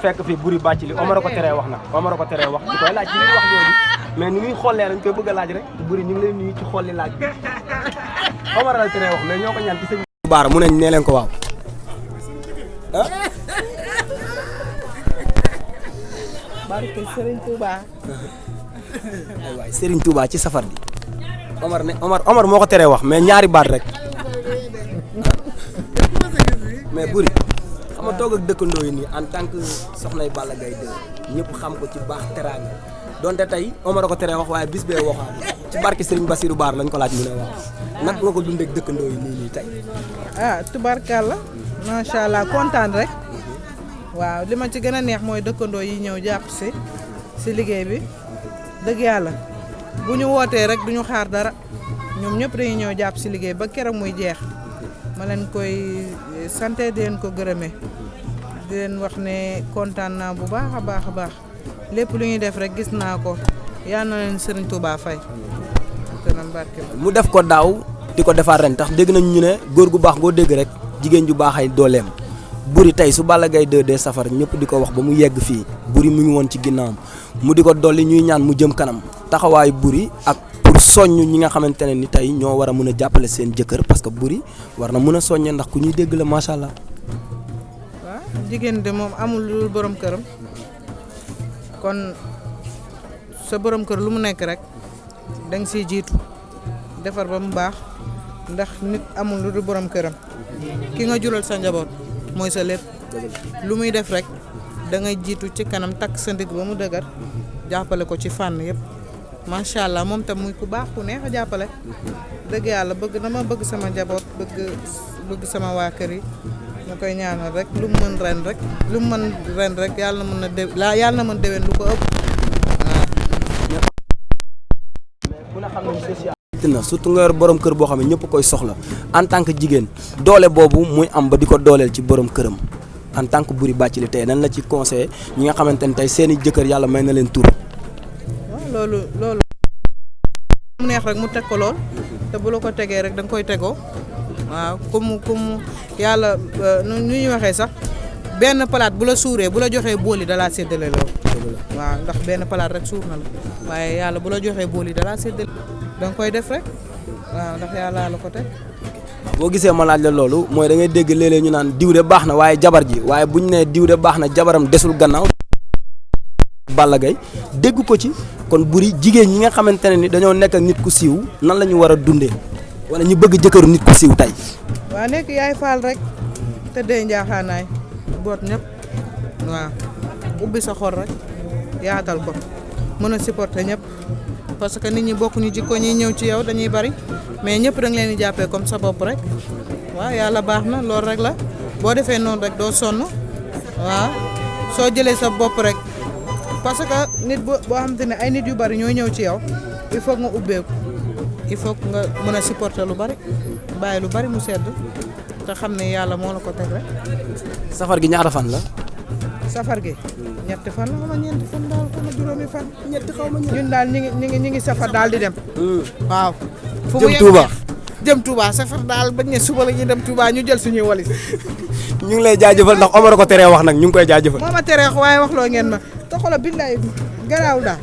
fekk fi Boury Bathiyli Omar ko teree wax nag Omar ko teree wax di koy laaj ci li wax jooju mais ni muy xollee dañ koy bëgg a laaj rek Boury ñu ngi lay nuyu ci xolli laaj bi Omar la teree wax mais ñoo ko ñaan ci sëñ Baara mu ne nee leen ko waaw ah barke Serigne Touba. ay waay Serigne Touba ci safar bi Omar moo ko teree wax mais ñaari baat rek mais Boury xam nga toog ak dëkkandoo yi nii en tant que soxnay Balla Gaye 2 ñëpp xam ko ci baax teraanga donte tey Omar ko teree wax waaye bis bee waxaat ci barke Serigne Bassirou Baar lañ ko laaj mu ne waaw nag nga ko dundee ak dëkkandoo yi nii tey. ah tubarkalla macha allah kontaan rek waaw li ma ci gën a neex mooy dëkkandoo yi ñëw jàpp si liggéey bi dëgg yàlla bu ñu wootee rek duñu xaar dara ñoom ñëpp dañuy ñëw jàpp si liggéey ba keroog muy jeex ma leen koy santé di leen ko gërëmee di leen wax ne kontaan naa bu baax a baax a baax lépp lu ñuy def rek gis naa ko yal na leen Serigne Touba fay. mu def ko daaw di ko defaat ren tax dégg nañ ñu ne góor gu baax goo dégg rek jigéen ju baax ay dooleem Boury tey su Balla Gaye 2 dee safar ñëpp di ko wax ba mu yegg fii Boury mu ngi woon ci ginnaawam mu di ko dolli ñuy ñaan mu jëm kanam taxawaayu Boury ak pour soññ ñi nga xamante ne ni tey ñoo war a mën a jàppale seen jëkkër parce que Boury war na mën a soññe ndax ku ñuy dégg la macha allah. waaw jigéen de moom amul lu borom këram kon sa borom kër lu mu nekk rek danga siy jiitu defar ba mu baax ndax nit amul lu dul borom këram ki nga jural sa njaboot mooy sa lépp lu muy def rek da ngay jiitu ci kanam takk sa ndig ba mu dëgër jàppale ko ci fànn yëpp macha allah moom tam muy ku baax ku neex a jàppale dëgg yàlla bëgg dama bëgg sama njaboot bëgg sama waa kër yi ma koy ñaanal rek lu mu mën ren rek yàlla na mën déwén lu ko ëpp na surtout nga yor borom kër boo xam ne ñëpp koy soxla en tant que jigéen doole boobu muy am ba di ko dooleel ci borom këram en tant que Boury Bathiyli tey nan la ci conseillé ñi nga xamante ne tey seeni jëkkër yàlla may na leen tur. waaw loolu mu neex rek mu teg ko lool te bu la ko tegee rek da nga koy tegoo waaw comme yàlla nu ñuy waxee sax benn palaat bu la suuree bu la joxee booli da laa séddale lool waaw ndax benn palaat rek suur na la waaye yàlla bu la joxee booli da laa séddale da nga koy def rek waaw ndax yàlla la ko teg. boo gisee ma laaj la loolu mooy da ngay dégg léeg-léeg ñu naan diw de baax na waaye jabar ji waaye buñ nee diw de baax na jabaram desul gannaaw. Balla Gaye dégg ko ci kon Boury jigéen ñi nga xamante ne ni dañoo nekk ak nit ku siiw nan la ñu war a dundee wala ñu bëgg jëkkëru nit ku siiw tey. waaw nekk yaay faal rek te dee njaaxaanaay boot ñëpp waaw ubbi sa xol rek yaatal ko mën a supporter ñëpp. parce que nit ñi bokkuñu jikko ñi ñëw ci yow dañuy bari mais ñëpp da nga leen di jàppee comme sa bopp rek waaw yàlla baax na loolu rek la boo defee noonu rek doo sonn waaw soo jëlee sa bopp rek parce que nit boo xamante ne ay nit yu bari ñooy ñëw ci yow il faut nga ubbeeku il faut nga mën a supporter lu bari bàyyi lu bari mu sedd te xam ne yàlla moo la ko teg rek. safar gi ñaata fan la. safar gi ñetti fan la xama ñeenti fan daal xama juróomi fan ñun daal ñi ngi safar daal di dem waaw fu mu jëm Touba safar daal bañ ne suba la ñuy dem Touba ñu jël suñuy walis ñu ngi lay jaajëfal ndax Omar ko teree wax nag ñu ngi koy jaajëfal moo ma teree wax waaye wax loo ngeen ma te xoolal billaay garaaw daal